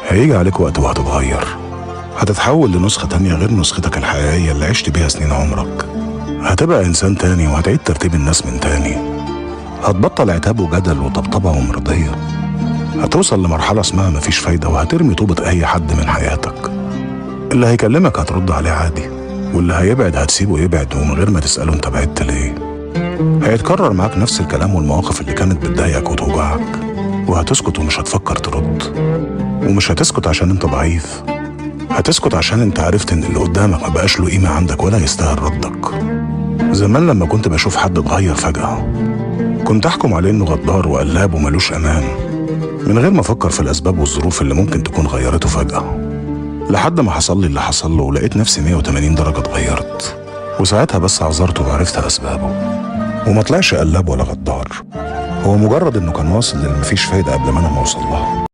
هيجي عليك وقت وهتتغير، هتتحول لنسخة تانية غير نسختك الحقيقية اللي عشت بيها سنين عمرك. هتبقى إنسان تاني وهتعيد ترتيب الناس من تاني. هتبطل عتاب وجدل وطبطبة ومرضية. هتوصل لمرحلة اسمها مفيش فايدة وهترمي طوبة أي حد من حياتك. اللي هيكلمك هترد عليه عادي، واللي هيبعد هتسيبه يبعد ومن غير ما تسأله انت بعدت ليه. هيتكرر معاك نفس الكلام والمواقف اللي كانت بتضايقك وتوجعك، وهتسكت ومش هتفكر ترد. ومش هتسكت عشان انت ضعيف، هتسكت عشان انت عرفت ان اللي قدامك ما بقاش له قيمة عندك ولا يستاهل ردك. زمان لما كنت بشوف حد اتغير فجأة كنت احكم عليه انه غدار وقلاب وملوش امان، من غير ما افكر في الاسباب والظروف اللي ممكن تكون غيرته فجأة، لحد ما حصل لي اللي حصل له ولقيت نفسي 180 درجة اتغيرت. وساعتها بس عذرته وعرفت اسبابه، وما طلعش قلاب ولا غدار، هو مجرد انه كان واصل للمفيش فايدة قبل ما انا ما اوصل لها.